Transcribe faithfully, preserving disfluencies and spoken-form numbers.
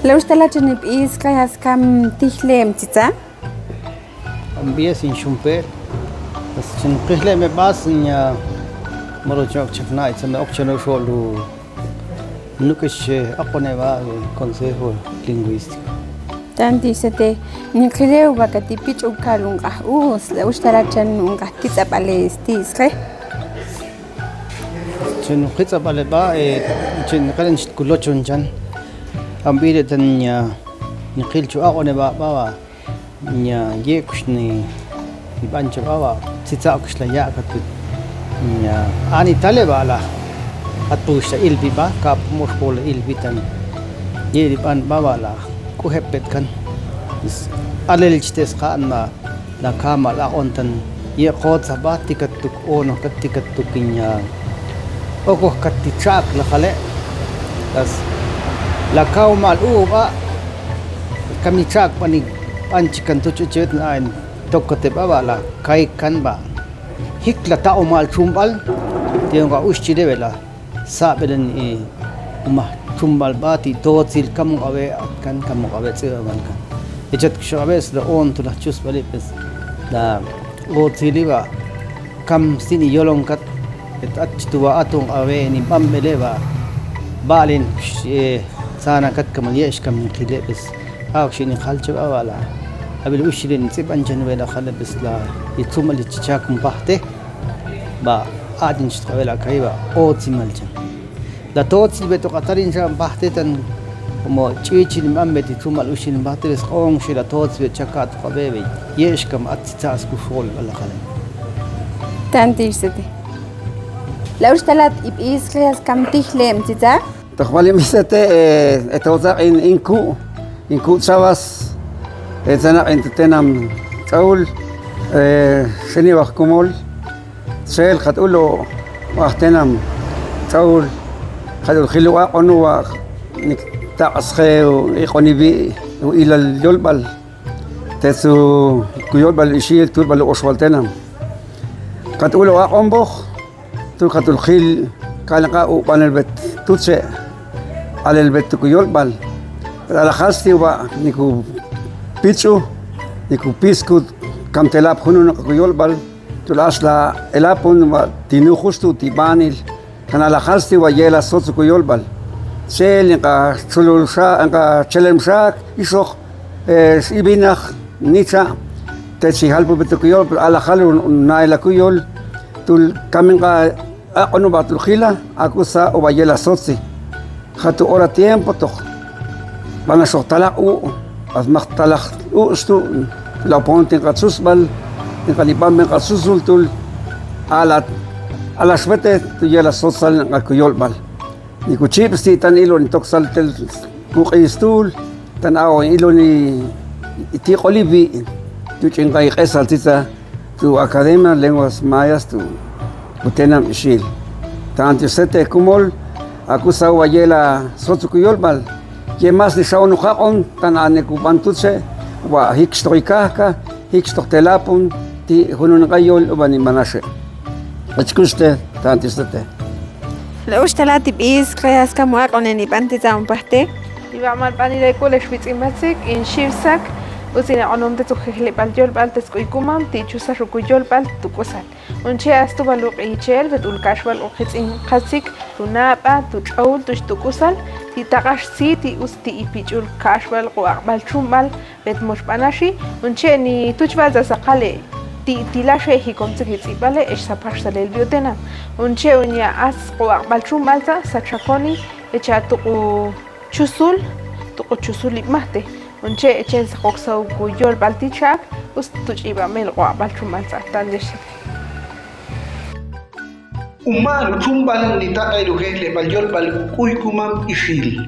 Lawxtalat, chin ib' iskaj, ya skam tijlem tzitza. Amb'ie sin xumpe'. Bas chin qijlem eb'a sin ya moro chok chakna' tzame ok chano xol lu nuk'ix aq'on eb'a consejo lingüístico. Tanti sete, niqilew b'a kati pich'u kal un q'aj us, lawxtalat, chan un q'aj titz'ab'ale sti' sqe. Chin qitz'ab'ale b'a, eh, chin qalen kulochon chan. Amb'ire tan ya niqil chu aq'on eb'a b'a, b'a ya yek'ux ni b'an cheb'a b'a, tzitza okux la yaq' katb'it. Ya ani tale b'a la, at pux ta ilb'i b'a, kab' mox pol ilb'i tan. Ye' li b'an b'a, b'a la k'u heb' petkan. Alel chi te sqa'n b'a, la kamal aq'on tan ye' qotza b'a, ti kattuk ono, kat ti kattuk inya. Okoj kat ti chak la jale'. Las la kawmal u b'a, kami chak b'ani b'an chikan tuch' chewet na en tokkate b'a, b'a la kay kan b'a. Jik la taq'umal chumb'al, ti onqa ux chile b'a la sab'elen i umaj chumb'al b'a ti totzil kamoq'awe' atkan, kamoq'awe' tz'ib'ab'al kan. Echat kxoq'awe' sla on tu la chusb'ali pues la otzili b'a kam stin i yolon kat, et at chi tu b'a aton q'awe' ni b'anb'ele b'a b'a'len, eh, tzana kat kamal ye' xkam ni qile pues. A'ok xi' ni qal cheb'a b'a la ab'il ux chile ni tz'ib'an chan b'e la jale' pues la i chumb'al chi chak un pajte b'a, a'chin chi tq'awe' la kay b'a otzimal chan. La totzil b'e toq atalin xa b'ajte tan, como ch'ichil b'an b'e ti chumal uxil b'ajte b'e sq'on xi la totzil b'e chaka' toq ab'e b'e ye'x kam at tzitza' skuxol b'a la jale'. Tanti sete. Lawxtalat, ib' iskaj, ya skam tijlem tzitza. Toq b'al ib' sete, eh, e totzaq in, in ku', in ku' Chavas, e tzanaq in tenam Ch'aul, eh, xeni b'aj kumol. Txel jat ul o aj tenam Ch'aul, jat ul jil u aq'on u wa' nik taq' sje u iq'on iwi' u ilal yolb'al. Tetz u ku yolb'al ixil tulb'al u oxwal tenam. Jat ul o aq'on b'oj, tul jat ul jil k'al nqa' u b'anel b'et tutxe', alel b'et tu ku yolb'al. Alajal sti' u wa' nik u pich'u, nik u pisku kam telab' junun naq ku yolb'al. Tul ax la elapun wa' ti nuxux tu' ti b'anil, kan alajal sti' wa' yela sotz ku yolb'al. Chel nqa cholol xa, nqa chelem xak, ixoq, eh, ib'inaq, nicha', te chi jalpu b'et ku yol, alajal un, un naila ku yol, tul kam nqa aq'on u wa' tul jila, akusa u wa' yela sotzi. Jat u ora tiempo toq b'anaxoq talaq u', as maq talaq u' stu', la pon ti nqa tsusb'al, ti nqa ni b'an b'e nqa tsusul tul, ala, ala xb'ete tu yela sotzal nqa ku yolb'al. Ni ku chib' sti' tan ilon ni toksal tel ku q'istul, tan aq'on ilon ni tiq'ol iwi', tu ch'in nqa iq'esal tzitza, tu Academia Lenguas Mayas tu, tu tenam ixil. Tanti sete kumol, akusa wa' yela sotz ku yolb'al. Ye mas ni xa unuq aq'on, tan a nik u b'an tutxe', wa' jikxtoq ikajka, jikxtoq telapun, ti junun nqa yol u b'an ib'anaxe'. Echkuxte, tanti sete. Lawxtalat, ib' iskaj, ya skam u aq'on en ib'an tzitza un pajte. Iwa' mal b'anil ek'ul ex witz'in batsik, in xib'sak, utzin aq'onom tetz u jejleb'al yolb'al tetz k'u ikuman, ti chusax u ku yolb'al tu k'usal. Un che' a stub'al u q'iichel, b'et ul ka'xb'al u jitz'in qatsik, tu nab'a, tu Ch'aul, tu xtu k'usal, ti taq'ax si, ti utz ti i pich'ul ka'xb'al q'u aq'b'al chumb'al, b'et mox b'anaxi, un che' ni tuchb'al tz'asa qale', Ti' tila xe' jikom tzik' li tz'ib'ale ex sapax salel biotenam. Un che' uña' as q'u aq'b'al txumb'al tza' sachakoni echa' tuq'u chusul, tuq'u chusul li b'majte. Un che' echen saqok saw ku yolb'al tichak us tu ch'ib'ab'el q'u aq'b'al txumb'al tza'. Tan dex. Uma'an txumb'al li taq'ay lu jejleb'al yolb'al k'uykuman b'ixil.